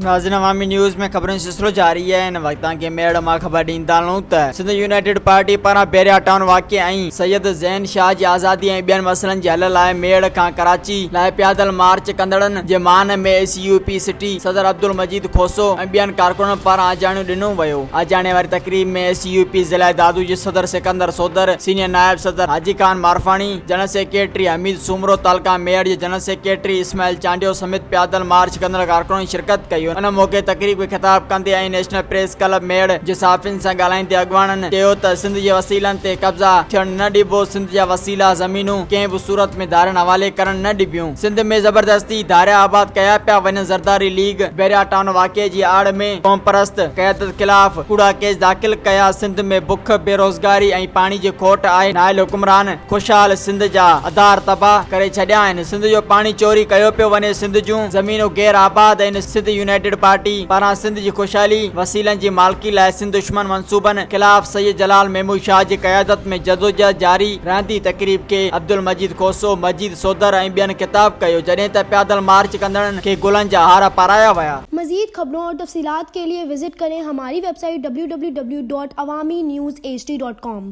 ناظرين عوامي نيوز ۾ خبرن جو سلسلو جاري آهي هن وقت توهان کي ميهڙ مان خبر ڏيندا هلون ته سنڌ يونائيٽيڊ پارٽي پاران بحريا ٽائون واقعي ۽ سيد زين شاهه جي آزادي ۽ ٻين مسئلن جي حل لاء ميهڙ کان ڪراچي لاء پيادل مارچ ڪندڙن جي مان ۾ ايس يو پي سٽي صدر عبدالمجيد کوسو ۽ ٻين ڪارڪنن پاران آجياڻيون ڏنو ويو آجياڻي واري تقريب ۾ ايس يو پي ضلعي دادو جي صدر سڪندر سودر سينيئر نائب صدر حاجي خان مارفاڻي جنرل سيڪريٽري حميد سومرو، تعلقه ميهڙ جي جنرل سيڪريٽري اسماعيل چانڊيو سميت پيادل مارچ ڪندڙ ڪارڪنن شرڪت ڪئي. ان موقعي تقريب کي خطاب ڪندي ۽ نيشنل پريس ڪلب ميهڙ جي صحافين سان ڳالهائيندي اڳواڻن چيو ته سنڌ جي وسيلن تي قبضا ٿيڻ نه ڏبو، سنڌ جا وسيلا زمينون ڪنهن به صورت ۾ ڌارين حوالي ڪرڻ نه ڏبيون، سنڌ ۾ زبردستي ڌاريا آباد ڪيا پيا وڃن، زرداري ليگ بحريا ٽائون واقعي جي آڙ ۾ قومپرست قيادت خلاف ڪوڙا ڪيس داخل ڪيا، سنڌ ۾ بک، بيروزگاري ۽ پاڻي جي کوٽ آهي، نااهل حڪمران خوشحال سنڌ جا ادار تباهه ڪري ڇڏيا آهن، سنڌ جو پاڻي چوري ڪيو پيو وڃي، سنڌ جون زمينون غير آباد آهن، سنڌ يونائيٽيڊ پارٽي پاران سنڌ جي خوشحالي، وسيلن جي مالڪي لاء سنڌ دشمن منصوبن خلاف سيد جلال محمود شاهه جي قيادت ۾ جدوجهد جاري رهندي، تقريب کي عبدالمجيد کوسو، مجيد سودر ۽ ٻين خطاب ڪيو، جڏهن ته پيادل مارچ ڪندڙن کي گلن جا هار پارايا ويا. مزيد خبرون اور تفصيلات کے لئے وزٽ ڪرين ھماري web site www.awamiNewsHD.com.